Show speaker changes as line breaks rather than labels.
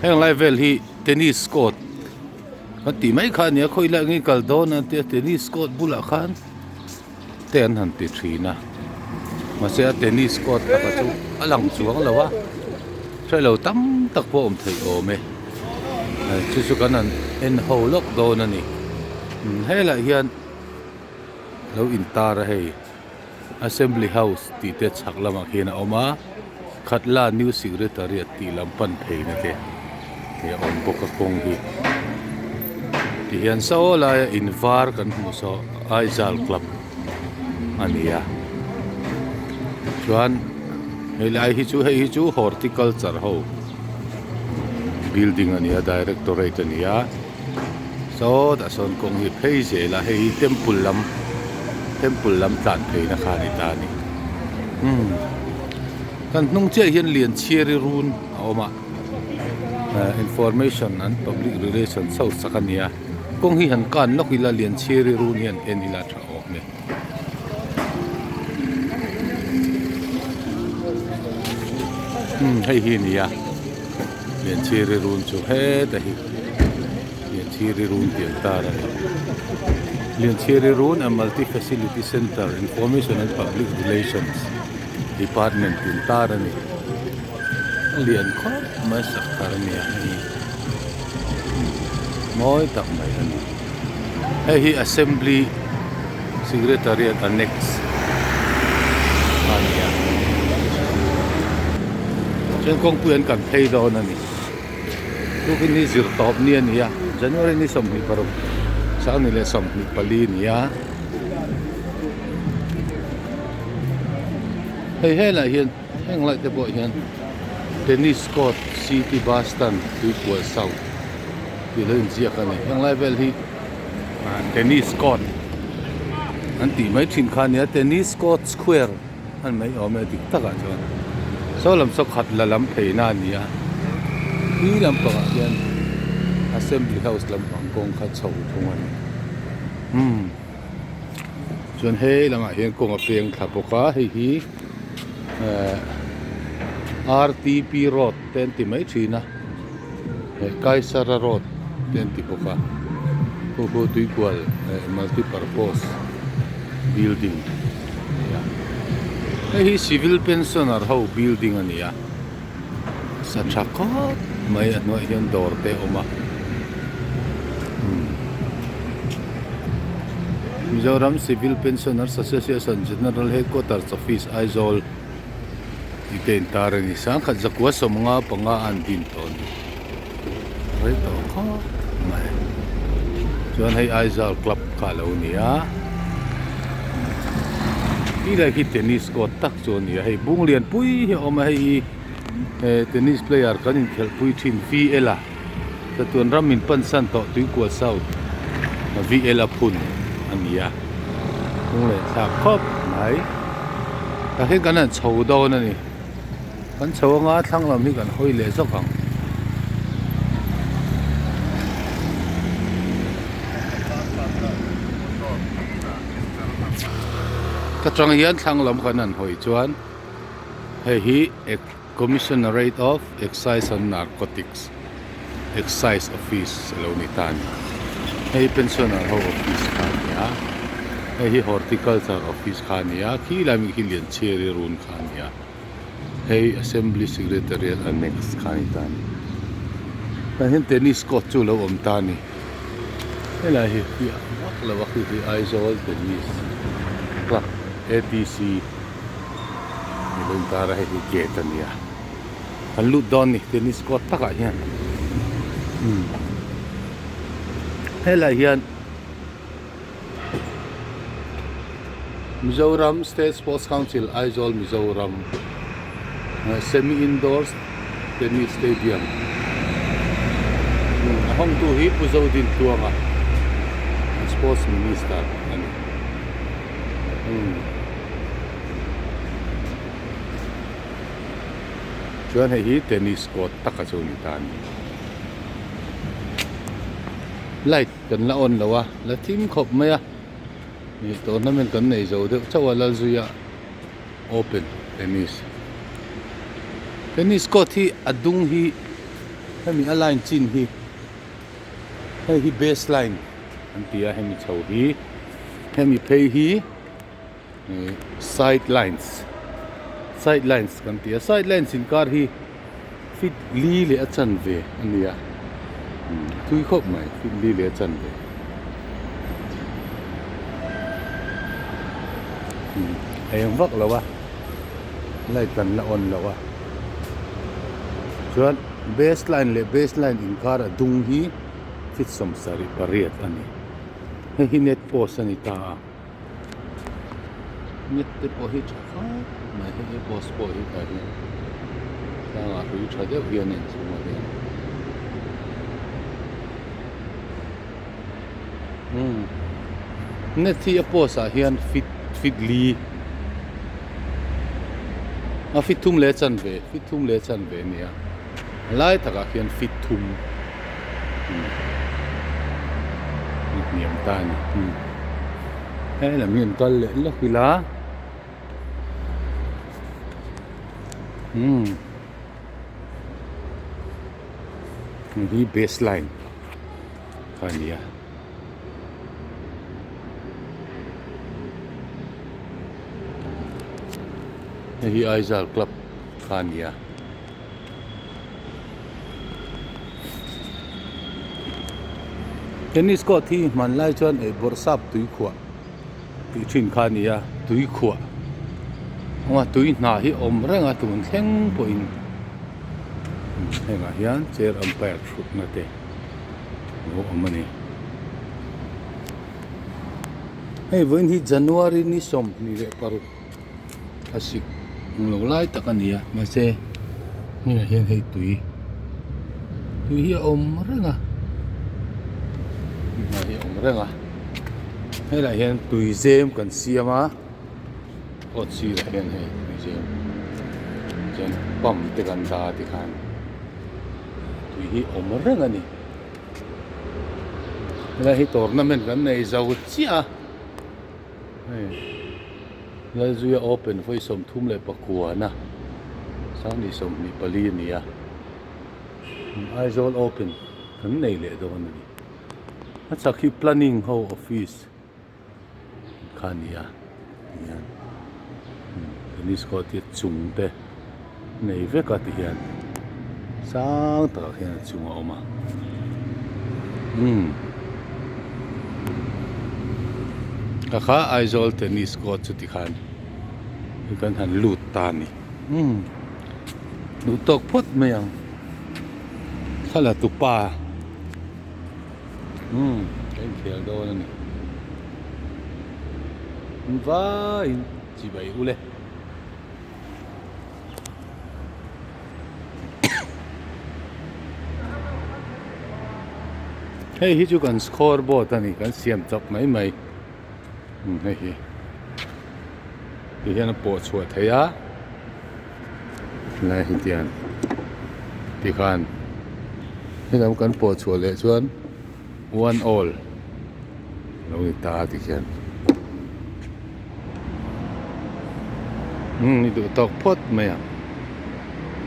Heng lai vel hi tennis court kan tih mai kha a ni a khawi lai nge kal dawn a tia tennis court bulah khan te an han ti thin a mahse a tennis court taka chu a lang chuang lo a hrelo tam tak pawh a awm theih awm e chu chu kan han en ho lawk dawn a ni helaiah hian lo intar a hei. Assembly House tih te chhak lamah khian a awm a, Khatla New Secretariat tih lam pan pheina te hi a awm bawk a kawng hi. Tihian saw laia in var kan hmuh saw Aijal Club a ni a, chuan helai hi chu hei hi chu Horticulture ho building a ni a Directorate a ni a. Sawtah sawn kawng hi phei zel a hei hi temple lam temple lam tlan pheina kha a ni ta a ni umm kan hnung chiah hian Lianchhiari run a awm a eh information an public relation chho sak a ni a kawng hi han kan lawk ila Lianchhiari run hian en ila a tha awm e. Umm hei hi a ni a. Lianchhiri run chu heta hi Lianchhiri run tih an tar a ni. Lianchhiri run a multi facility centre information and public relations department tih an tar a ni. A lian khawp mai sak thar a ni a hei mawi tak mai a ni. Hei hi assembly secretariat annex a ni a chuan kawngpui an kan phei dawn a ni tukin hi zir tawp ni a ni a January ni 26 sang ni leh 24 a ni a hei helaiah hian heng lai te pawh hian tennis court city bus stand tuikual south tih lo inziak a ni heng lai vel hi tennis court an tih mai thin kha a nia tennis court square a ni mai awm e dik takah chuan saw lam saw khat la lam pheina a ni a khi lampangah hian assembly house lampang kawng kha chho thung a ni umm chuan hei lamah hian kawng a peng thla bawk a hei hi ehh R T P road te an ti mai thin a. Heh Kaisara road te an ti bawk a khu khu tuikual eh multi purpose building a ni a hei hi civil pensioner ho building a ni a sa tha khawp mai a hnuaiah hian dawr te a awm a umm Mizoram civil pensioners association general headquarters office Aizawl. Tih te intar a ni sangkhat zakua sawmnga panga a an din tawh a ni rei tawh khawp mai chuan hei Aizawl club kha a lo ni a ti lai khi tennis court tak chu a ni a hei bung lian pui hi a awm a hei hi eh tennis player kan inkhelh pui thin V L a chatuan ram in pan san tawh tuikual south V L a phun a ni a hnung leh thlak khawp mai tah hian kan han chho dawn a ni kan chho anga thlang lam hi kan hawi leh zawk ang. Ka tang hian thlang lam kan han hawi chuan hei hi Commissionerate of Excise and Narcotics, Excise Office a lo ni ta a ni. Hei Pensioner ho office kha a ni a, hei hi Horticulture office kha a ni a, khi lai mi khi Lianchhiari run kha a ni a, hei Assembly Secretariat Annex kha a ni ta a ni. Tah hian Tennis court chu a lo awm ta a ni. Helai hi fiah vak lo a khi hi Aizawl Tennis Club A T C. Lung kara hei hi gate a ni a kan lut dawn ni tennis court takah hian umm helaiah hian Mizoram State Sports Council Aizawl Mizoram semi indoor tennis stadium a hawngtu hi Pu Zodintluanga sports minister a ni umm. Chuan hei hi tennis court taka chu ni ta a ni. Light kan la on lo a, la thim khawp mai a. Ih tournament kan nei zo deuh chauh a Lalzuia open tennis. Tennis court hi a dung hi. Hemi a line chin hi hei hi base line an ti a hemi chho hi hemi phei hi ih side lines side lines kan ti a side lines inkar hi feet li leh a chanve a ni a thui khawp mai feet li leh a chanve a eng vak lo a light kan la on lo a chuan base line leh base line inkar a dung hi feet 78 a ni hei hi net post a ni ta a. Net te pawh hi tha khawp mai hei post pawh hi tah hian tlangah hrui tha deuh hian a inchhungah hian umm net hi a post ah hian fit fit li a fit thum leh chanve fit thum leh chanve a ni a a lai takah khian fit thum a hniam ta a ni. Hei lam hi an kal leh lawk ila umm hei hi base line kha a ni a hei hi Aizawl club kha a ni a. Tennis court hi hmanlai chuan ei bawrhsap tui khuah tih thin kha a ni a tui khuah a tui hna hi awm reng a tun thleng pawhin hengah hian chair umpire thutna te a lo awm a ni hei vawiin hi January ni 26. A sik lo lai tak a ni a mahse hmunah hian hei tui tui hi a awm reng a tui hi a awm reng a helaiah hian tui zem kan siam a kawt sirah hian hei tui zem chuan pump te kan dah a tikhan tui hi a awm reng a ni helai hi tournament kan nei zo chiah a. Hei Lalzuia open vawi 39 na 2024 a ni a Aizawl open kan nei leh dawn a ni a chak hi planning ho office kha a ni a tihian tennis court hi a chung te nei vek a tihian sang takah khian a chung a awm a umm ka kha Aizawl tennis court chu tikhan kan han lut ta a ni umm duh tawk phawt mai ang thla la tu pa umm ka inkhel dawn a ni vaiin chibai ule. Hei hi chu kan score board a ni kan siam chawp mai mai umm hei hi ti hian a pawh chhuah theih a helai hi tian tikhan helam kan pawh chhuah leh chuan one all lo ni ta a tikhian umm i duh tawk phawt mai ang.